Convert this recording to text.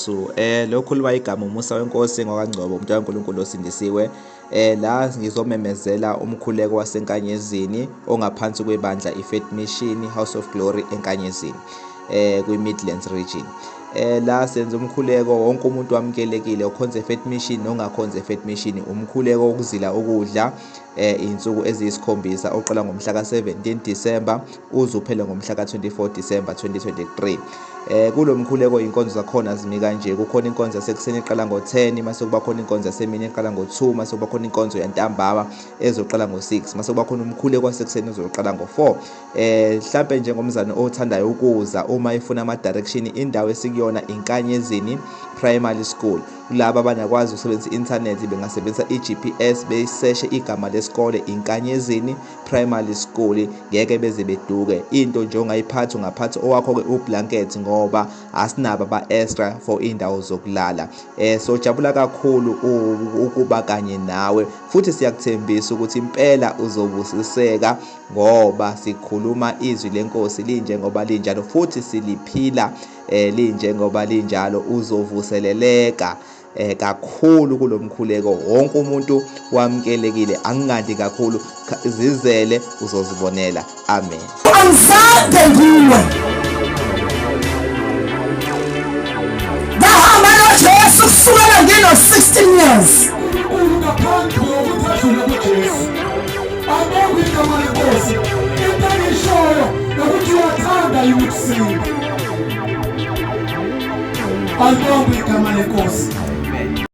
Jesu. Lokhu liba igama umusa wenkosi ngwakaNgcobo, umuntu kaNkulunkulu osindisiwe. La ngizomemezela umkhuleko waseNkanyezini ongaphansi kwebandla iFaith Mission House of Glory eNkanyezini kwi-Midlands region. La senza umkhuleko, wonke umuntu wamukelekile, okhonze Faith Mission nongakhonze Faith Mission, umkhuleko wokuzila ukudla insuku eziyisikhombisa oqala ngomhla ka-17 December uze uphele ngomhla ka-24 December 2023. Kulo mkhuleko inkonzo zakhona zimi kanje: kukhona inkonzo yasekuseni eqala ngo-10, mase kuba khona inkonzo yasemini eqala ngo-2, mase kuba khona inkonzo yantambama ezoqala ngo-6, mase kuba khona umkhuleko wasekuseni ozoqala ngo-4. Mhlambe njengomzane othandayo ukuza, uma efuna ama-direction, indawo esikuyona Inkanyezini Primary School. Kulaba abanakwazi ukusebenzisa i-internet, bengasebenzisa i-GPS, beyiseshe igama lesikole Inkanyezini Primary School, ngeke beze beduke. Into nje ongayiphatha, ungaphatha owakho-ke ublanket, ngoba asinabo aba-extra for iy'ndawo zokulala. Sojabula kakhulu ukuba kanye nawe, futhi siyakuthembisa ukuthi impela uzobusiseka, ngoba sikhuluma izwi lenkosi linjengoba linjalo, futhi siliphila linjengoba linjalo. Uzovuseleleka kakhulu kulomkhuleko. Wonke umuntu wamukelekile, angingandi kakhulu, zizele uzozibonela. Amen. Angizange ngiwe, ngahamba noJesu kusukela ngino-16 years. uNkulunkulu ngaphambi kokuthi adlule kuJesu. Abonge igama lenkosi. Into engiyishoyo ukuthi uyathanda yini ukusinda. Alibonge igama lenkosi.